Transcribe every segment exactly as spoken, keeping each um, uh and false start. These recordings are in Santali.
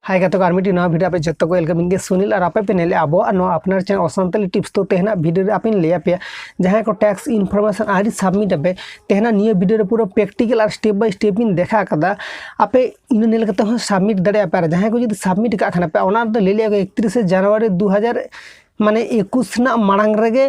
ᱟᱭ ᱜᱟᱛᱮ ᱠᱚ, ᱟᱨ ᱢᱤᱫᱴᱤᱡ ᱱᱟᱣᱟ video ᱟᱯᱮ ᱡᱚᱛᱚ ᱠᱚ welcome ᱤᱧ ᱜᱮ ᱥᱩᱱᱤᱞ, ᱟᱨ ᱟᱯᱮ ᱯᱮ ᱧᱮᱞᱮᱫᱼᱟ ᱟᱵᱚᱣᱟᱜ ᱱᱚᱣᱟ ᱟᱯᱱᱟᱨ channel ᱚᱥᱟᱱᱛᱟᱞᱤ tips᱾ ᱛᱚ ᱛᱮᱦᱮᱧᱟᱜ video ᱨᱮ ᱟᱯᱮᱧ ᱞᱟᱹᱭ ᱟᱯᱮᱭᱟ, ᱡᱟᱦᱟᱸᱭ ᱠᱚ tax information ᱟᱹᱣᱨᱤ submit ᱟᱯᱮ, ᱛᱮᱦᱮᱧᱟᱜ ᱱᱤᱭᱟᱹ video ᱨᱮ ᱯᱩᱨᱟᱹ practical R step by step ᱤᱧ ᱫᱮᱠᱷᱟ ᱟᱠᱟᱫᱟ᱾ ᱟᱯᱮ ᱤᱱᱟᱹ ᱧᱮᱞ ᱠᱟᱛᱮ ᱦᱚᱸ submit ᱫᱟᱲᱮᱭᱟᱜᱼᱟ ᱯᱮ, ᱟᱨ ᱡᱟᱦᱟᱸᱭ ᱠᱚ ᱡᱩᱫᱤ submit ᱠᱟᱜ ᱠᱷᱟᱱ ᱯᱮ, ᱚᱱᱟ ᱨᱮᱫᱚ ᱞᱟᱹᱭ ᱞᱮᱜᱼᱟ ᱠᱚ ᱮᱠᱛᱨᱤᱥᱮ ᱡᱟᱱᱩᱣᱟᱨᱤ ᱫᱩ ᱦᱟᱡᱟᱨ ᱢᱟᱱᱮ ᱮᱠᱩᱥ ᱨᱮᱱᱟᱜ ᱢᱟᱲᱟᱝ ᱨᱮᱜᱮ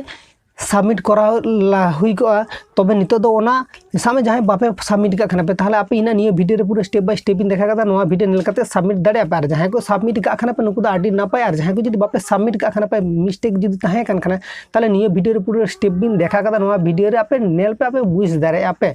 submit ᱠᱚᱨᱟᱣ ᱞᱟ-, ᱦᱩᱭ ᱠᱚᱜᱼᱟ᱾ ᱛᱚᱵᱮ ᱱᱤᱛᱚᱜ ᱫᱚ ᱚᱱᱟ ᱥᱟᱵ ᱢᱮ ᱡᱟᱦᱟᱸᱭ ᱵᱟᱯᱮ submit ᱠᱟᱜ ᱠᱷᱟᱱ ᱯᱮ, ᱛᱟᱦᱚᱞᱮ ᱟᱯᱮ ᱤᱱᱟᱹ ᱱᱤᱭᱟᱹ video ᱨᱮ ᱯᱩᱨᱟᱹ step by step ᱤᱧ ᱫᱮᱠᱷᱟ ᱠᱟᱫᱟ᱾ ᱱᱚᱣᱟ video ᱧᱮᱞ ᱠᱟᱛᱮ submit ᱫᱟᱲᱮᱭᱟᱜᱼᱟ ᱯᱮ᱾ ᱟᱨ ᱡᱟᱦᱟᱸᱭ ᱠᱚ submit ᱠᱟᱜ ᱠᱷᱟᱱ ᱯᱮ, ᱱᱩᱠᱩ ᱫᱚ ᱟᱹᱰᱤ ᱱᱟᱯᱟᱭ, ᱟᱨ ᱡᱟᱦᱟᱸᱭ ᱠᱚ ᱡᱩᱫᱤ ᱵᱟᱯᱮ submit ᱠᱟᱜ ᱠᱷᱟᱱ ᱯᱮ, mistake ᱡᱩᱫᱤ ᱛᱟᱦᱮᱸ ᱠᱟᱱ ᱠᱷᱟᱱ, ᱛᱟᱦᱚᱞᱮ ᱱᱤᱭᱟᱹ video ᱨᱮ ᱯᱩᱨᱟᱹ step ᱵᱤᱱ ᱫᱮᱠᱷᱟ ᱠᱟᱫᱟ᱾ ᱱᱚᱣᱟ video ᱨᱮ ᱟᱯᱮ ᱧᱮᱞ ᱯᱮ, ᱟᱯᱮ ᱵᱩᱡᱽ ᱫᱟᱲᱮᱭᱟᱜᱼᱟ ᱯᱮ᱾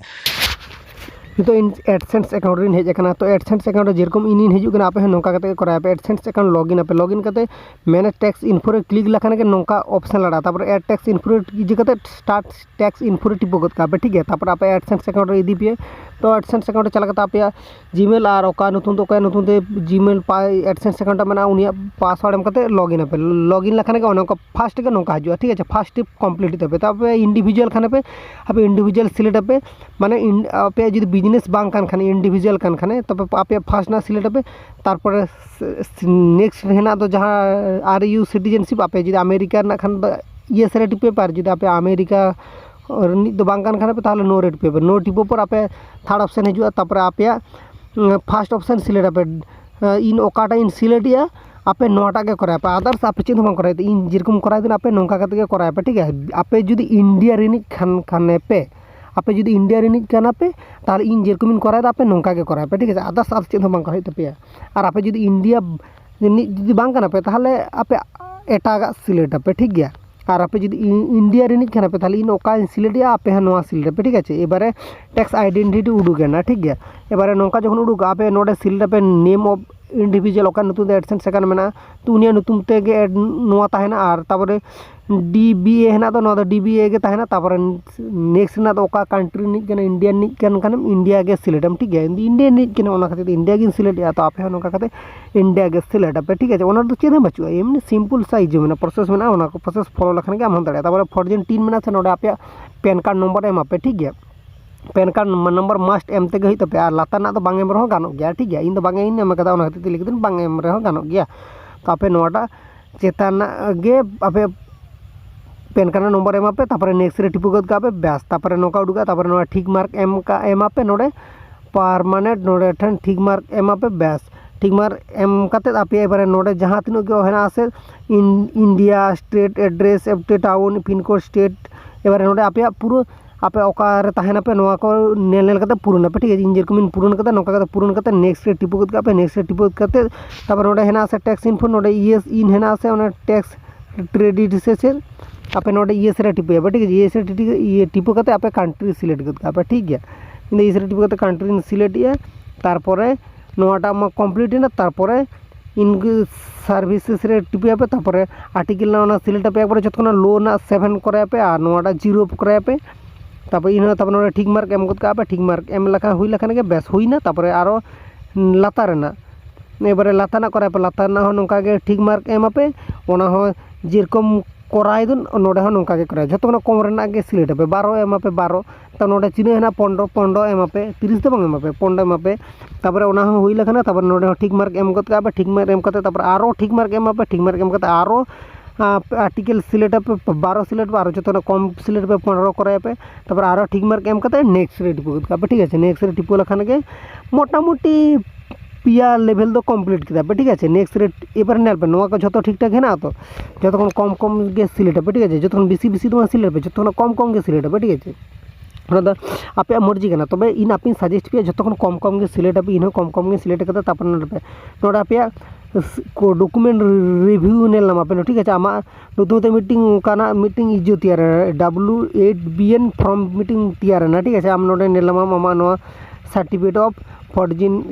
ᱱᱤᱛᱚᱜ ᱤᱧ AdSense account ᱨᱤᱧ ᱦᱮᱡ ᱟᱠᱟᱱᱟ᱾ ᱛᱚ AdSense account ᱨᱮ ᱡᱮᱨᱚᱠᱚᱢ ᱤᱧᱤᱧ ᱦᱤᱡᱩᱜ ᱠᱟᱱᱟ, ᱟᱯᱮ ᱦᱚᱸ ᱱᱚᱝᱠᱟ ᱠᱟᱛᱮ ᱜᱮ ᱠᱚᱨᱟᱣ ᱯᱮ᱾ AdSense account login ᱟᱯᱮ, login ᱠᱟᱛᱮ manage tax info ᱨᱮ click ᱞᱮᱠᱷᱟᱱ ᱜᱮ ᱱᱚᱝᱠᱟ option ᱞᱟᱲᱟᱜᱼᱟ᱾ ᱛᱟᱨᱯᱚᱨ add tax info ᱨᱮ ᱤᱭᱟᱹ ᱠᱟᱛᱮ start tax info ᱨᱮ ᱴᱤᱯᱟᱹ ᱜᱚᱫ ᱠᱟᱜᱼᱟ ᱯᱮ, ᱴᱷᱤᱠ ᱜᱮᱭᱟ᱾ ᱛᱟᱨᱯᱚᱨ ᱟᱯᱮ AdSense account ᱨᱮ ᱤᱫᱤ ᱯᱮ᱾ ᱛᱚ AdSense account ᱨᱮ ᱪᱟᱞᱟᱣ ᱠᱟᱛᱮ ᱟᱯᱮᱭᱟᱜ Gmail ᱟᱨ ᱚᱠᱟ ᱧᱩᱛᱩᱢ ᱛᱮ, ᱚᱠᱚᱭᱟᱜ ᱧᱩᱛᱩᱢ ᱛᱮ Gmail ᱯᱟᱭ AdSense account ᱢᱮᱱᱟᱜᱼᱟ, ᱩᱱᱤᱭᱟᱜ password ᱮᱢ ᱠᱟᱛᱮ login ᱟᱯᱮ᱾ Login ᱞᱮᱠᱷᱟᱱ ᱜᱮ ᱚᱱᱮ ᱚᱱᱠᱟ first ᱜᱮ ᱱᱚᱝᱠᱟ ᱦᱤᱡᱩᱜᱼᱟ, ᱴᱷᱤᱠ ᱟᱪᱷᱮ᱾ First step complete ᱛᱟᱯᱮ᱾ ᱛᱟᱯᱚᱨᱮ individual ᱠᱷᱟᱱ ᱯᱮ, ᱟᱯᱮ individual select ᱟᱯᱮ, ᱢᱟᱱᱮ in-, ᱟᱯᱮᱭᱟᱜ ᱡᱩᱫᱤ business ᱵᱟᱝ ᱠᱟᱱ ᱠᱷᱟᱱ, individual ᱠᱟᱱ ᱠᱷᱟᱱ, ᱛᱚᱵᱮ ᱟᱯᱮᱭᱟᱜ first ᱨᱮᱱᱟᱜ select ᱟᱯᱮ᱾ ᱛᱟᱨᱯᱚᱨᱮ ᱥ-, ᱥ-, next ᱨᱮ ᱦᱮᱱᱟᱜ ᱫᱚ ᱡᱟᱦᱟᱸ ᱟᱨ ᱤᱭᱩ citizenship, ᱟᱯᱮ ᱡᱩᱫᱤ ᱟᱢᱮᱨᱤᱠᱟ ᱨᱮᱱᱟᱜ ᱠᱷᱟᱱ ᱫᱚ yes ᱨᱮ ᱴᱤᱯᱟᱹᱭ ᱯᱮ, ᱟᱨ ᱡᱩᱫᱤ ᱟᱯᱮ ᱟᱢᱮᱨᱤᱠᱟ ᱨᱤᱱᱤᱡ ᱫᱚ ᱵᱟᱝ ᱠᱟᱱ ᱠᱷᱟᱱ ᱯᱮ, ᱛᱟᱦᱚᱞᱮ no ᱨᱮ ᱴᱤᱯᱟᱹᱭ ᱯᱮ᱾ No ᱴᱤᱯᱟᱹ ᱯᱚᱨ ᱟᱯᱮ third option ᱦᱤᱡᱩᱜᱼᱟ, ᱛᱟᱨᱯᱚᱨᱮ ᱟᱯᱮᱭᱟᱜ, ᱩᱸ, first option select ᱟᱯᱮ᱾ ᱟᱸ, ᱤᱧ ᱚᱠᱟᱴᱟᱜ ᱤᱧ select ᱮᱜᱼᱟ, ᱟᱯᱮ ᱱᱚᱣᱟᱴᱟᱜ ᱜᱮ ᱠᱚᱨᱟᱣ ᱯᱮ, others ᱟᱯᱮ ᱪᱮᱫ ᱦᱚᱸ ᱵᱟᱝ ᱠᱚᱨᱟᱣ ᱦᱩᱭᱩᱜ ᱛᱟᱯᱮᱭᱟ᱾ ᱤᱧ ᱡᱮᱨᱚᱠᱚᱢ ᱠᱚᱨᱟᱣ ᱫᱟᱹᱧ, ᱟᱯᱮ ᱱᱚᱝᱠᱟ ᱠᱟᱛᱮ ᱜᱮ ᱠᱚᱨᱟᱣ ᱯᱮ, ᱴᱷᱤᱠ ᱜᱮᱭᱟ᱾ ᱟᱯᱮ ᱡᱩᱫᱤ ᱤᱱᱰᱤᱭᱟ ᱨᱤᱱᱤᱡ ᱠᱷᱟᱱ, ᱠᱷᱟᱱᱮ ᱯᱮ, ᱟᱯᱮ ᱡᱩᱫᱤ ᱤᱱᱰᱤᱭᱟ ᱨᱤᱱᱤᱡ ᱠᱟᱱᱟ ᱯᱮ, ᱛᱟᱦᱚᱞᱮ ᱤᱧ ᱡᱮᱨᱚᱠᱚᱢᱤᱧ ᱠᱚᱨᱟᱣ ᱮᱫᱟ, ᱟᱯᱮ ᱱᱚᱝᱠᱟ ᱜᱮ ᱠᱚᱨᱟᱣ ᱯᱮ, ᱴᱷᱤᱠ ᱟᱪᱷᱮ᱾ Others ᱟᱨ ᱪᱮᱫ ᱦᱚᱸ ᱵᱟᱝ ᱠᱚᱨᱟᱣ ᱦᱩᱭᱩᱜ ᱛᱟᱯᱮᱭᱟ᱾ ᱟᱨ ᱟᱯᱮ ᱡᱩᱫᱤ ᱤᱱᱰᱤᱭᱟ ᱨᱤᱱᱤᱡ ᱡᱩᱫᱤ ᱵᱟᱝ ᱠᱟᱱᱟ ᱯᱮ, ᱛᱟᱦᱚᱞᱮ ᱟᱯᱮ ᱮᱴᱟᱜᱟᱜ select ᱟᱯᱮ, ᱴᱷᱤᱠ ᱜᱮᱭᱟ᱾ ᱟᱨ ᱟᱯᱮ ᱡᱩᱫᱤ ᱤ-, ᱤᱱᱰᱤᱭᱟ ᱨᱤᱱᱤᱡ ᱠᱷᱟᱱ ᱯᱮ, ᱛᱟᱦᱚᱞᱮ ᱤᱧ ᱚᱠᱟᱧ select ᱮᱜᱼᱟ, ᱟᱯᱮ ᱦᱚᱸ ᱱᱚᱣᱟ select ᱟᱯᱮ, ᱴᱷᱤᱠ ᱟᱪᱷᱮ᱾ ᱮᱵᱟᱨᱮ tax identity ᱩᱰᱩᱠ ᱮᱱᱟ, ᱴᱷᱤᱠ ᱜᱮᱭᱟ᱾ ᱮᱵᱟᱨᱮ ᱱᱚᱝᱠᱟ ᱡᱚᱠᱷᱚᱱ ᱩᱰᱩᱠᱚᱜᱼᱟ, ᱟᱯᱮ ᱱᱚᱰᱮ select ᱟᱯᱮ name of individual, ᱚᱠᱟ ᱧᱩᱛᱩᱢ ᱛᱮ AdSense account ᱢᱮᱱᱟᱜᱼᱟ, ᱛᱚ ᱩᱱᱤᱭᱟᱜ ᱧᱩᱛᱩᱢ ᱛᱮᱜᱮ ad ᱱᱚᱣᱟ ᱛᱟᱦᱮᱱᱟ᱾ ᱟᱨ ᱛᱟᱨᱯᱚᱨᱮ D B A ᱦᱮᱱᱟᱜ ᱫᱚ, ᱱᱚᱣᱟ ᱫᱚ D B A ᱜᱮ ᱛᱟᱦᱮᱱᱟ᱾ ᱛᱟᱨᱯᱚᱨᱮ next ᱨᱮᱱᱟᱜ ᱫᱚ ᱚᱠᱟ country ᱨᱤᱱᱤᱡ ᱠᱟᱱᱟ, India ᱨᱤᱱᱤᱡ ᱠᱟᱱ ᱠᱷᱟᱱᱮᱢ, India ᱜᱮ select ᱟᱢ, ᱴᱷᱤᱠ ᱜᱮᱭᱟ᱾ ᱤᱧ ᱫᱚ India ᱨᱤᱱᱤᱡ ᱠᱟᱱᱟ, ᱚᱱᱟ ᱠᱷᱟᱹᱛᱤᱨ ᱛᱮ India ᱜᱤᱧ select ᱮᱜᱼᱟ᱾ ᱛᱚ ᱟᱯᱮ ᱦᱚᱸ ᱱᱚᱝᱠᱟ ᱠᱟᱛᱮ India ᱜᱮ select ᱟᱯᱮ, ᱴᱷᱤᱠ ᱟᱪᱷᱮ᱾ ᱚᱱᱟ ᱨᱮᱫᱚ ᱪᱮᱫ ᱦᱚᱸ ᱵᱟᱹᱪᱩᱜᱼᱟ, ᱮᱢᱱᱤ simple ᱥᱟᱭᱤᱡᱽ ᱢᱮᱱᱟᱜᱼᱟ, process ᱢᱮᱱᱟᱜᱼᱟ, ᱚᱱᱟ ᱠᱚ process follow ᱞᱮᱠᱷᱟᱱ ᱜᱮ ᱟᱢ ᱦᱚᱸᱢ ᱫᱟᱲᱮᱭᱟᱜᱼᱟ᱾ ᱛᱟᱨᱯᱚᱨᱮ forging tin ᱢᱮᱱᱟᱜᱼᱟ ᱥᱮ, ᱱᱚᱰᱮ ᱟᱯᱮᱭᱟᱜ PAN card number ᱮᱢᱟ ᱯᱮ, ᱴᱷᱤᱠ ᱜᱮᱭᱟ᱾ ᱯᱮᱱ ᱠᱟᱨᱰ ᱱᱟᱢᱵᱟᱨ ᱢᱟᱥᱴ ᱮᱢ ᱛᱮᱜᱮ ᱦᱩᱭᱩᱜ ᱛᱟᱯᱮᱭᱟ᱾ ᱟᱨ ᱞᱟᱛᱟᱨ ᱨᱮᱱᱟᱜ ᱫᱚ ᱵᱟᱝ ᱮᱢ ᱨᱮᱦᱚᱸ ᱜᱟᱱᱚᱜ ᱜᱮᱭᱟ, ᱴᱷᱤᱠ ᱜᱮᱭᱟ᱾ ᱤᱧ ᱫᱚ ᱵᱟᱝ ᱤᱧ ᱮᱢ ᱠᱟᱫᱟ, ᱚᱱᱟ ᱠᱷᱟᱹᱛᱤᱨ ᱛᱮ ᱞᱟᱹᱭ ᱠᱮᱫᱟᱹᱧ ᱵᱟᱝ ᱮᱢ ᱨᱮᱦᱚᱸ ᱜᱟᱱᱚᱜ ᱜᱮᱭᱟ᱾ ᱛᱚ ᱟᱯᱮ ᱱᱚᱣᱟᱴᱟᱜ ᱪᱮᱛᱟᱱ ᱨᱮᱱᱟᱜ ᱜᱮ ᱟᱯᱮ ᱯᱮᱱ ᱠᱟᱨᱰ ᱨᱮᱱᱟᱜ ᱱᱚᱢᱵᱚᱨ ᱮᱢᱟ ᱯᱮ, ᱛᱟᱨᱯᱚᱨᱮ ᱱᱮᱠᱥᱴ ᱨᱮ ᱴᱤᱯᱟᱹ ᱜᱚᱫ ᱠᱟᱜ ᱯᱮ, ᱵᱮᱥ᱾ ᱛᱟᱨᱯᱚᱨᱮ ᱱᱚᱝᱠᱟ ᱩᱰᱩᱠᱚᱜᱼᱟ, ᱛᱟᱨᱯᱚᱨᱮ ᱱᱚᱣᱟ ᱴᱷᱤᱠ ᱢᱟᱨᱠ ᱮᱢ ᱠᱟᱜ, ᱮᱢᱟ ᱯᱮ ᱱᱚᱰᱮ ᱯᱟᱨᱢᱟᱱᱮᱱᱴ, ᱱᱚᱰᱮ ᱴᱷᱮᱱ ᱴᱷᱤᱠ ᱢᱟᱨᱠ ᱮᱢᱟ ᱯᱮ, ᱵᱮᱥ᱾ ᱴᱷᱤᱠ ᱢᱟᱨᱠ ᱮᱢ ᱠᱟᱛᱮᱫ ᱟᱯᱮ ᱮᱵᱟᱨᱮ ᱱᱚᱰᱮ ᱡᱟᱦᱟᱸ ᱛᱤᱱᱟᱹᱜ ᱜᱮ ᱦᱮᱱᱟᱜᱼᱟ ᱥᱮ, ᱤᱱ-, ᱤᱱᱰᱤᱭᱟ, ᱥᱴᱮᱴ ᱮᱰᱨᱮᱥ, ᱮᱯᱴᱮ ᱴᱟᱣᱩᱱ, ᱯᱤᱱ ᱠᱳᱰ, ᱥᱴᱮᱴ, ᱮᱵᱟᱨᱮ ᱱᱚᱰᱮ ᱟᱯᱮᱭᱟᱜ ᱯᱩᱨᱟᱹ ᱟᱯᱮ ᱚᱠᱟᱨᱮ ᱛᱟᱦᱮᱱᱟᱯᱮ, ᱱᱚᱣᱟ ᱠᱚ ᱧᱮᱞ ᱧᱮᱞ ᱠᱟᱛᱮ ᱯᱩᱨᱩᱱ ᱟᱯᱮ, ᱴᱷᱤᱠ ᱟᱪᱷᱮ᱾ ᱤᱧ ᱡᱮᱨᱚᱠᱚᱢᱤᱧ ᱯᱩᱨᱩᱱ ᱠᱟᱫᱟ, ᱱᱚᱝᱠᱟ ᱠᱟᱛᱮ ᱯᱩᱨᱩᱱ ᱠᱟᱛᱮ ᱱᱮᱠᱥᱴ ᱨᱮ ᱴᱤᱯᱟᱹ ᱜᱚᱫ ᱠᱟᱜ ᱯᱮ᱾ ᱱᱮᱠᱥᱴ ᱨᱮ ᱴᱤᱯᱟᱹ ᱜᱚᱫ ᱠᱟᱛᱮ ᱛᱟᱨᱯᱚᱨ ᱱᱚᱰᱮ ᱦᱮᱱᱟᱜᱼᱟ ᱥᱮ ᱴᱮᱠᱥ ᱤᱱᱯᱷᱳ, ᱱᱚᱰᱮ ᱤᱭᱮᱥ ᱤᱱ ᱦᱮᱱᱟᱜᱼᱟ ᱥᱮ ᱚᱱᱟ ᱴᱮᱠᱥ ᱠᱨᱮᱰᱤᱴ ᱥᱮ ᱪᱮᱫ, ᱟᱯᱮ ᱱᱚᱰᱮ ᱤᱭᱮᱥ ᱨᱮ ᱴᱤᱯᱟᱹᱭᱟ ᱯᱮ, ᱴᱷᱤᱠ ᱟᱪᱷᱮ᱾ ᱤᱭᱮᱥ ᱨᱮ ᱴᱤᱯᱟᱹ, ᱤᱭᱟᱹ ᱴᱤᱯᱟᱹ ᱠᱟᱛᱮ ᱟᱯᱮ ᱠᱟᱱᱴᱨᱤ ᱥᱤᱞᱮᱠᱴ ᱜᱚᱫ ᱠᱟᱜ ᱯᱮ, ᱴᱷᱤᱠ ᱜᱮᱭᱟ᱾ ᱤᱧ ᱫᱚ ᱤᱭᱮᱥ ᱨᱮ ᱴᱤᱯᱟᱹ ᱠᱟᱛᱮ ᱠᱟᱱᱴᱨᱤᱧ ᱥᱤᱞᱮᱠᱴ ᱮᱜᱼᱟ᱾ ᱛᱟᱨᱯᱚᱨᱮ ᱱᱚᱣᱟᱴᱟᱜ ᱢᱟ ᱠᱚᱢᱯᱞᱤᱴ ᱮᱱᱟ᱾ ᱛᱟᱨᱯᱚᱨᱮ ᱤᱱ ᱥᱟᱨᱵᱷᱤᱥᱮᱥ ᱨᱮ ᱴᱤᱯᱟᱹᱭᱟᱯᱮ, ᱛᱟᱨᱯᱚᱨᱮ ᱟᱨᱴᱤᱠᱮᱞ ᱨᱮᱱᱟᱜ ᱚᱱᱟ ᱥᱤᱞᱮᱠᱴ ᱟᱯᱮ, ᱮᱠᱵᱟᱨᱮ ᱡᱚᱛᱚ ᱠᱷᱚᱱᱟᱜ ᱞᱳ ᱨᱮᱱᱟᱜ ᱥᱮᱵᱷᱮᱱ ᱠᱚᱨᱟᱭᱟᱯᱮ ᱟᱨ ᱱᱚᱣᱟᱴᱟᱜ ᱡᱤᱨᱳ ᱠᱚᱨᱟᱭᱟᱯᱮ᱾ ᱛᱟᱨᱯᱚᱨᱮ ᱤᱱᱟᱹ ᱛᱟᱨᱯᱚᱨᱮ ᱱᱚᱰᱮ ᱴᱷᱤᱠ ᱢᱟᱨᱠ ᱮᱢ ᱜᱚᱫ ᱠᱟᱜᱼᱟ ᱯᱮ, ᱴᱷᱤᱠ ᱢᱟᱨᱠ ᱮᱢ ᱞᱮᱠᱷᱟᱱ ᱦᱩᱭ ᱞᱮᱠᱷᱟᱱ ᱜᱮ ᱵᱮᱥ ᱦᱩᱭᱱᱟ᱾ ᱛᱟᱨᱯᱚᱨᱮ ᱟᱨᱚ ᱞᱟᱛᱟᱨ ᱨᱮᱱᱟᱜ, ᱮᱵᱟᱨᱮ ᱞᱟᱛᱟᱨ ᱨᱮᱱᱟᱜ ᱠᱚᱨᱟᱭ ᱯᱮ, ᱞᱟᱛᱟᱨ ᱨᱮᱱᱟᱜ ᱦᱚᱸ ᱱᱚᱝᱠᱟ ᱜᱮ ᱴᱷᱤᱠ ᱢᱟᱨᱠ ᱮᱢ ᱟᱯᱮ, ᱚᱱᱟ ᱦᱚᱸ ᱡᱮᱨᱚᱠᱚᱢ ᱠᱚᱨᱟᱭ ᱫᱚ ᱱᱚᱰᱮ ᱦᱚᱸ ᱱᱚᱝᱠᱟ ᱜᱮ ᱠᱚᱨᱟᱭ, ᱡᱷᱚᱛᱚ ᱠᱷᱚᱱᱟᱜ ᱠᱚᱢ ᱨᱮᱱᱟᱜ ᱜᱮ ᱥᱤᱞᱮᱠᱴ ᱟᱯᱮ, ᱵᱟᱨᱚ ᱮᱢ ᱟᱯᱮ, ᱵᱟᱨᱚ᱾ ᱛᱚ ᱱᱚᱰᱮ ᱛᱤᱱᱟᱹᱜ ᱦᱮᱱᱟᱜ, ᱯᱚᱱᱨᱚ, ᱯᱚᱱᱨᱚ ᱮᱢ ᱟᱯᱮ, ᱛᱤᱨᱤᱥ ᱫᱚ ᱵᱟᱝ ᱮᱢ ᱟᱯᱮ, ᱯᱚᱱᱨᱚ ᱮᱢ ᱟᱯᱮ᱾ ᱛᱟᱨᱯᱚᱨᱮ ᱚᱱᱟ ᱦᱚᱸ ᱦᱩᱭ ᱞᱮᱠᱷᱟᱱ ᱛᱟᱨᱯᱚᱨᱮ ᱱᱚᱰᱮ ᱦᱚᱸ ᱴᱷᱤᱠ ᱢᱟᱨᱠ ᱮᱢ ᱜᱚᱫ ᱠᱟᱜᱼᱟ ᱯᱮ, ᱴᱷᱤᱠ ᱢᱟᱨᱠ ᱮᱢ ᱠᱟᱛᱮ ᱛᱟᱨᱯᱚᱨᱮ ᱟᱨᱚ ᱴᱷᱤᱠ ᱢᱟᱨᱠ ᱮᱢ ᱟᱯᱮ, ᱴᱷᱤᱠ ᱢᱟᱨᱠ ᱮᱢ ᱠᱟᱛᱮ ᱟᱨᱚ ᱟᱨᱴᱤᱠᱮᱞ ᱥᱤᱞᱮᱠᱴ ᱟᱯᱮ, ᱵᱟᱨᱚ ᱥᱤᱞᱮᱠᱴ ᱯᱮ, ᱟᱨᱚ ᱡᱚᱛᱚ ᱠᱷᱚᱱᱟᱜ ᱠᱚᱢ ᱥᱤᱞᱮᱠᱴ ᱯᱮ, ᱯᱚᱱᱨᱚ ᱠᱚᱨᱟᱭ ᱯᱮ᱾ ᱛᱟᱨᱯᱚᱨᱮ ᱟᱨᱚ ᱴᱷᱤᱠ ᱢᱟᱨᱠ ᱮᱢ ᱠᱟᱛᱮ ᱱᱮᱠᱥᱴ ᱨᱮ ᱴᱤᱯᱟᱹ ᱜᱚᱫ ᱠᱟᱜᱼᱟ ᱯᱮ, ᱴᱷᱤᱠ ᱟᱪᱷᱮ᱾ ᱱᱮᱠᱥᱴ ᱨᱮ ᱴᱤᱯᱟᱹ ᱞᱮᱠᱷᱟᱱ ᱜᱮ ᱢᱚᱴᱟᱢᱩᱴᱤ ᱯᱮᱭᱟ ᱞᱮᱵᱷᱮᱞ ᱫᱚ ᱠᱚᱢᱯᱞᱤᱴ ᱠᱮᱫᱟ ᱯᱮ, ᱴᱷᱤᱠ ᱟᱪᱷᱮ᱾ ᱱᱮᱠᱥᱴ ᱨᱮ ᱮᱵᱟᱨ ᱧᱮᱞ ᱯᱮ, ᱱᱚᱣᱟ ᱠᱚ ᱡᱷᱚᱛᱚ ᱴᱷᱤᱠ ᱴᱷᱟᱠ ᱦᱮᱱᱟᱜᱼᱟ ᱛᱚ? ᱡᱷᱚᱛᱚ ᱠᱷᱚᱱ ᱠᱚᱢ ᱠᱚᱢ ᱜᱮ ᱥᱤᱞᱮᱠᱴ ᱟᱯᱮ, ᱴᱷᱤᱠ ᱟᱪᱷᱮ᱾ ᱡᱷᱚᱛᱚ ᱠᱷᱚᱱ ᱵᱮᱥᱤ ᱵᱮᱥᱤ ᱫᱚ ᱵᱟᱝ ᱥᱤᱞᱮᱠᱴ ᱟᱯᱮ, ᱡᱷᱚᱛᱚ ᱠᱷᱚᱱ ᱠᱚᱢ ᱠᱚᱢ ᱜᱮ ᱥᱤᱞᱮᱠᱴ ᱟᱯᱮ, ᱴᱷᱤᱠ ᱟᱪᱷᱮ᱾ ᱚᱱᱟ ᱫᱚ ᱟᱯᱮᱭᱟᱜ ᱢᱚᱨᱡᱤ ᱠᱟᱱᱟ, ᱛᱚᱵᱮ ᱤᱧ ᱟᱯᱮᱧ ᱥᱟᱡᱮᱥᱴ ᱯᱮᱭᱟ ᱡᱷᱚᱛᱚ ᱠᱷᱚᱱ ᱠᱚᱢ ᱠᱚᱢ ᱜᱮ ᱥᱤᱞᱮᱠᱴ ᱟᱯᱮ᱾ ᱤᱧ ᱦᱚᱸ ᱠᱚᱢ ᱠᱚᱢ ᱜᱮ ᱥᱤᱞᱮᱠᱴ ᱠᱟᱫᱟ, ᱛᱟᱨᱯᱚᱨᱮ ᱱᱚᱰᱮ ᱯᱮ, ᱱᱚᱰᱮ ᱟᱯᱮᱭᱟᱜ ᱰᱚᱠᱩᱢᱮᱱᱴ ᱨᱤᱵᱷᱤᱭᱩ ᱧᱮᱞ ᱧᱟᱢ ᱟᱯᱮ, ᱴᱷᱤᱠ ᱟᱪᱷᱮ᱾ ᱟᱢᱟᱜ ᱱᱚᱛᱩᱱ ᱛᱮ ᱢᱤᱫᱴᱤᱝ ᱚᱱᱠᱟᱱᱟᱜ ᱢᱤᱫᱴᱤᱝ ᱤᱭᱟᱹ ᱛᱮᱭᱟᱨ ᱮᱱᱟ, ᱰᱟᱵᱞᱤᱭᱩ ᱮᱭᱤᱴ ᱵᱤ ᱮᱱ ᱯᱷᱨᱚᱢ ᱢᱤᱫᱴᱤᱝ ᱛᱮᱭᱟᱨ ᱮᱱᱟ, ᱴᱷᱤᱠ ᱟᱪᱷᱮ᱾ ᱟᱢ ᱱᱚᱰᱮ ᱧᱮᱞ ᱧᱟᱢᱟᱢ ᱟᱢᱟᱜ ᱱᱚᱣᱟ ᱥᱟᱨᱴᱤᱯᱷᱤᱠᱮᱴ ᱚᱯᱷ ᱯᱷᱚᱨᱡᱤᱱ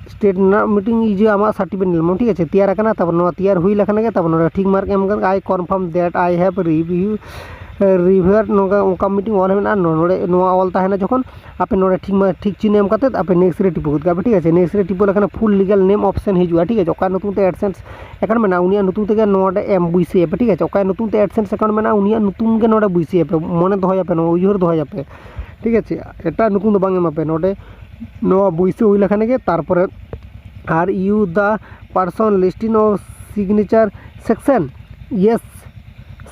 ᱥᱴᱮᱴ ᱨᱮᱱᱟᱜ ᱢᱤᱫᱴᱤᱝ ᱤᱭᱟᱹ ᱟᱢᱟᱜ ᱥᱟᱨᱴᱤᱯᱷᱤᱠᱮᱴ ᱧᱮᱞ ᱧᱟᱢᱟᱢ, ᱴᱷᱤᱠ ᱟᱪᱷᱮ᱾ ᱛᱮᱭᱟᱨ ᱟᱠᱟᱱᱟ, ᱛᱟᱨᱯᱚᱨ ᱱᱚᱣᱟ ᱛᱮᱭᱟᱨ ᱦᱩᱭ ᱞᱮᱠᱷᱟᱱ ᱜᱮ ᱛᱟᱨᱯᱚᱨ ᱱᱚᱰᱮ ᱴᱷᱤᱠ ᱢᱟᱨᱠ ᱮᱢ ᱠᱟᱱᱟ, "I confirm that I have review ᱨᱤᱵᱷᱟᱨ", ᱱᱚᱝᱠᱟ ᱚᱱᱠᱟ ᱢᱤᱫᱴᱤᱝ ᱚᱞ ᱢᱮᱱᱟᱜᱼᱟ᱾ ᱱᱚ-, ᱱᱚᱰᱮ ᱱᱚᱣᱟ ᱚᱞ ᱛᱟᱦᱮᱱᱟ ᱡᱚᱠᱷᱚᱱ, ᱟᱯᱮ ᱱᱚᱰᱮ ᱴᱷᱤᱠ ᱢᱟ ᱴᱷᱤᱠ ᱪᱤᱱᱦᱟᱹ ᱮᱢ ᱠᱟᱛᱮᱫ ᱟᱯᱮ ᱱᱮᱠᱥᱴ ᱨᱮ ᱴᱤᱯᱟᱹ ᱜᱚᱫ ᱠᱟᱜᱼᱟ ᱯᱮ, ᱴᱷᱤᱠ ᱟᱪᱷᱮ᱾ ᱱᱮᱠᱥᱴ ᱨᱮ ᱴᱤᱯᱟᱹ ᱞᱮᱠᱷᱟᱱ ᱯᱷᱩᱞ ᱞᱤᱜᱟᱞ ᱱᱮᱢ ᱚᱯᱥᱮᱱ ᱦᱤᱡᱩᱜᱼᱟ, ᱴᱷᱤᱠ ᱟᱪᱷᱮ᱾ ᱚᱠᱟ ᱧᱩᱛᱩᱢ ᱛᱮ ᱮᱰᱥᱮᱱᱥ ᱮᱠᱟᱣᱩᱱᱴ ᱢᱮᱱᱟᱜᱼᱟ, ᱩᱱᱤᱭᱟᱜ ᱧᱩᱛᱩᱢ ᱛᱮᱜᱮ ᱱᱚᱰᱮ ᱮᱢ ᱵᱟᱹᱭᱥᱟᱹᱭ ᱟᱯᱮ, ᱴᱷᱤᱠ ᱟᱪᱷᱮ᱾ ᱚᱠᱚᱭᱟᱜ ᱧᱩᱛᱩᱢ ᱛᱮ ᱮᱰᱥᱮᱱᱥ ᱮᱠᱟᱣᱩᱱᱴ ᱢᱮᱱᱟᱜᱼᱟ, ᱩᱱᱤᱭᱟᱜ ᱧᱩᱛᱩᱢ ᱜᱮ ᱱᱚᱰᱮ ᱵᱟᱹᱭᱥᱟᱹᱭ ᱟᱯᱮ, ᱢᱚᱱᱮ ᱫᱚᱦᱚᱭ ᱟᱯᱮ, ᱱᱚᱣᱟ ᱩᱭᱦᱟᱹᱨ ᱫᱚᱦᱚᱭ ᱟᱯᱮ᱾ ᱴᱷᱤᱠ ᱟᱪᱷᱮ, ᱮᱴᱟᱜ ᱧᱩᱛᱩᱢ ᱫᱚ ᱵᱟᱝ ᱮᱢᱟ ᱯᱮ ᱱᱚᱰᱮ᱾ ᱱᱚᱣᱟ ᱵᱟᱹᱭᱥᱟᱹᱣ ᱦᱩᱭ ᱞᱮᱠᱷᱟᱱ ᱜᱮ ᱛᱟᱨᱯᱚᱨᱮ, "Are you the person listed on signature?" Yes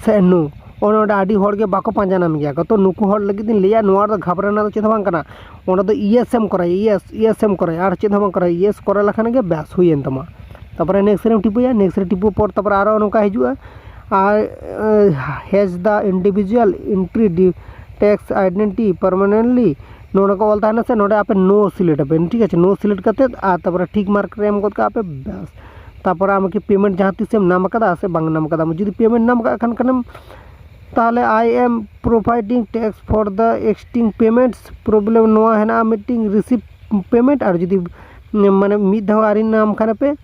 ᱥᱮ no? ᱚᱱᱮ ᱚᱸᱰᱮ ᱟᱹᱰᱤ ᱦᱚᱲ ᱜᱮ ᱵᱟᱠᱚ ᱯᱟᱸᱡᱟ ᱧᱟᱢ ᱜᱮᱭᱟ ᱠᱚ᱾ ᱛᱚ ᱱᱩᱠᱩ ᱦᱚᱲ ᱞᱟᱹᱜᱤᱫ ᱤᱧ ᱞᱟᱹᱭᱟ, ᱱᱚᱣᱟ ᱨᱮᱫᱚ ᱜᱷᱟᱵᱽᱨᱟ ᱨᱮᱱᱟᱜ ᱫᱚ ᱪᱮᱫ ᱦᱚᱸ ᱵᱟᱝ ᱠᱟᱱᱟ᱾ ᱚᱸᱰᱮ ᱫᱚ yes ᱮᱢ ᱠᱚᱨᱟᱣᱟ, yes, yes ᱮᱢ ᱠᱚᱨᱟᱣᱟ, ᱟᱨ ᱪᱮᱫ ᱦᱚᱸ ᱵᱟᱝ ᱠᱚᱨᱟᱣᱟ᱾ Yes ᱠᱚᱨᱟᱣ ᱞᱮᱠᱷᱟᱱ ᱜᱮ ᱵᱮᱥ ᱦᱩᱭᱮᱱ ᱛᱟᱢᱟ᱾ ᱛᱟᱨᱯᱚᱨᱮ next ᱨᱮᱢ ᱴᱤᱯᱟᱹᱭᱟ, next ᱨᱮ ᱴᱤᱯᱟᱹ ᱯᱚᱨ ᱛᱟᱨᱯᱚᱨᱮ ᱟᱨᱚ ᱱᱚᱝᱠᱟ ᱦᱤᱡᱩᱜᱼᱟ, ᱟᱨ, "Has the individual entry tax identity permanently?" ᱱᱚᱰᱮ ᱠᱚ ᱚᱞ ᱛᱟᱦᱮᱱᱟ ᱥᱮ, ᱱᱚᱰᱮ ᱟᱯᱮ no select ᱟᱯᱮ, ᱴᱷᱤᱠ ᱟᱪᱷᱮ, no select ᱠᱟᱛᱮᱫ ᱟᱨ ᱛᱟᱨᱯᱚᱨᱮ ᱴᱷᱤᱠ ᱢᱟᱨᱠ ᱨᱮ ᱮᱢ ᱜᱚᱫ ᱠᱟᱜᱼᱟ ᱯᱮ, ᱵᱮᱥ᱾ ᱛᱟᱨᱯᱚᱨᱮ ᱟᱢ ᱠᱤ ᱯᱮᱢᱮᱱᱴ ᱡᱟᱦᱟᱸ ᱛᱤᱥᱮᱢ ᱧᱟᱢ ᱟᱠᱟᱫᱟ ᱥᱮ ᱵᱟᱝ ᱧᱟᱢ ᱟᱠᱟᱫᱟ? ᱡᱩᱫᱤ ᱯᱮᱢᱮᱱᱴ ᱧᱟᱢ ᱟᱠᱟᱫ ᱠᱷᱟᱱ ᱠᱷᱟᱱᱮᱢ, ᱛᱟᱦᱚᱞᱮ "I am providing tax for the existing payments problem", ᱱᱚᱣᱟ ᱦᱮᱱᱟᱜᱼᱟ ᱢᱤᱫᱴᱤᱝ receipt payment, ᱟᱨ ᱡᱩᱫᱤ ᱢᱟᱱᱮ ᱢᱤᱫ ᱫᱷᱟᱣ ᱟᱹᱣᱨᱤ ᱧᱟᱢ ᱠᱷᱟᱱ ᱯᱮ,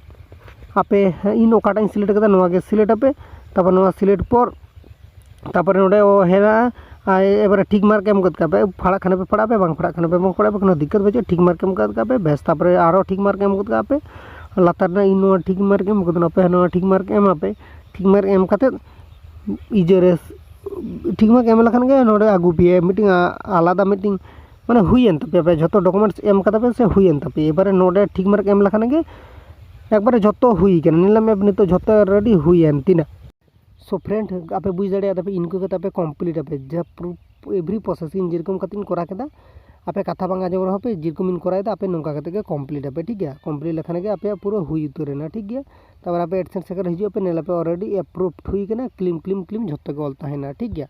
ᱟᱯᱮ ᱤᱧ ᱚᱠᱟᱴᱟᱜ ᱤᱧ select ᱠᱟᱫᱟ ᱱᱚᱣᱟ ᱜᱮ select ᱟᱯᱮ᱾ ᱛᱟᱨᱯᱚᱨ ᱱᱚᱣᱟ select ᱯᱚᱨ ᱛᱟᱨᱯᱚᱨᱮ ᱱᱚᱰᱮ ᱚ ᱦᱮᱱᱟᱜᱼᱟ, ᱟᱨ ᱮᱵᱟᱨᱮ ᱴᱷᱤᱠ ᱢᱟᱨᱠ ᱮᱢ ᱜᱚᱫ ᱠᱟᱜ ᱯᱮ, ᱯᱷᱟᱲᱟᱜ ᱠᱷᱟᱱ ᱯᱮ ᱯᱷᱟᱲᱟᱜ ᱯᱮ, ᱵᱟᱝ ᱯᱷᱟᱲᱟᱜ ᱠᱷᱟᱱ ᱯᱮ ᱵᱟᱝ ᱯᱷᱟᱲᱟᱜ ᱯᱮ, ᱠᱳᱱᱳ ᱫᱤᱠᱠᱟᱛ ᱵᱟᱹᱪᱩᱜᱼᱟ᱾ ᱴᱷᱤᱠ ᱢᱟᱨᱠ ᱮᱢ ᱜᱚᱫ ᱠᱟᱜ ᱯᱮ, ᱵᱮᱥ᱾ ᱛᱟᱨᱯᱚᱨᱮ ᱟᱨᱚ ᱴᱷᱤᱠ ᱢᱟᱨᱠ ᱮᱢ ᱜᱚᱫ ᱠᱟᱜ ᱯᱮ, ᱞᱟᱛᱟᱨ ᱨᱮᱱᱟᱜ ᱤᱧ ᱱᱚᱣᱟ ᱴᱷᱤᱠ ᱢᱟᱨᱠ ᱮᱢ ᱜᱚᱫ ᱱᱟ, ᱟᱯᱮ ᱱᱚᱣᱟ ᱴᱷᱤᱠ ᱢᱟᱨᱠ ᱮᱢ ᱟᱯᱮ, ᱴᱷᱤᱠ ᱢᱟᱨᱠ ᱮᱢ ᱠᱟᱛᱮᱫ ᱤᱭᱟᱹ ᱨᱮ ᱴᱷᱤᱠ ᱢᱟᱨᱠ ᱮᱢ ᱞᱮᱠᱷᱟᱱ ᱜᱮ ᱱᱚᱰᱮ ᱟᱹᱜᱩ ᱯᱮᱭᱟ ᱢᱤᱫᱴᱤᱝ ᱟ-, ᱟᱞᱟᱫᱟ ᱢᱤᱫᱴᱤᱝ ᱢᱟᱱᱮ ᱦᱩᱭᱮᱱ ᱛᱟᱯᱮᱭᱟ, ᱟᱯᱮ ᱡᱷᱚᱛᱚ ᱰᱚᱠᱩᱢᱮᱱᱴᱥ ᱮᱢ ᱠᱟᱫᱟ ᱯᱮ ᱥᱮ ᱦᱩᱭᱮᱱ ᱛᱟᱯᱮᱭᱟ᱾ ᱮᱵᱟᱨᱮ ᱱᱚᱰᱮ ᱴᱷᱤᱠ ᱢᱟᱨᱠ ᱮᱢ ᱞᱮᱠᱷᱟᱱ ᱜᱮ ᱮᱠᱵᱟᱨᱮ ᱡᱷᱚᱛᱚ ᱦᱩᱭ ᱠᱟᱱᱟ᱾ ᱧᱮᱞ ᱢᱮ ᱱᱤᱛᱚᱜ ᱡᱷᱚᱛᱚ ᱨᱮᱰᱤ ᱦᱩᱭᱮᱱ ᱛᱤᱱᱟᱹᱜ᱾ So friend, ᱟᱯᱮ ᱵᱩᱡᱽ ᱫᱟᱲᱮᱭᱟᱜᱼᱟ ᱛᱟᱯᱮ, ᱤᱱᱠᱟᱹ ᱠᱟᱛᱮ ᱟᱯᱮ complete ᱟᱯᱮ ᱡᱟ pro-, every processing ᱡᱮᱨᱚᱠᱚᱢ ᱠᱟᱛᱮᱧ ᱠᱚᱨᱟᱣ ᱠᱮᱫᱟ, ᱟᱯᱮ ᱠᱟᱛᱷᱟ ᱵᱟᱝ ᱟᱸᱡᱚᱢ ᱨᱮᱦᱚᱸ ᱯᱮ, ᱡᱮᱨᱚᱠᱚᱢ ᱤᱧ ᱠᱚᱨᱟᱣ ᱮᱫᱟ ᱟᱯᱮ ᱱᱚᱝᱠᱟ ᱠᱟᱛᱮ ᱜᱮ complete ᱟᱯᱮ, ᱴᱷᱤᱠ ᱜᱮᱭᱟ? Complete ᱞᱮᱠᱷᱟᱱ ᱜᱮ ᱟᱯᱮᱭᱟᱜ ᱯᱩᱨᱟᱹ ᱦᱩᱭ ᱩᱛᱟᱹᱨ ᱮᱱᱟ, ᱴᱷᱤᱠ ᱜᱮᱭᱟ? ᱛᱟᱨᱯᱚᱨ ᱟᱯᱮ AdSense account ᱨᱮ ᱦᱤᱡᱩᱜ ᱟᱯᱮ, ᱧᱮᱞ ᱟᱯᱮ already approved ᱦᱩᱭ ᱠᱟᱱᱟ, claim claim claim ᱡᱷᱚᱛᱚ ᱜᱮ ᱚᱞ ᱛᱟᱦᱮᱱᱟ, ᱴᱷᱤᱠ ᱜᱮᱭᱟ?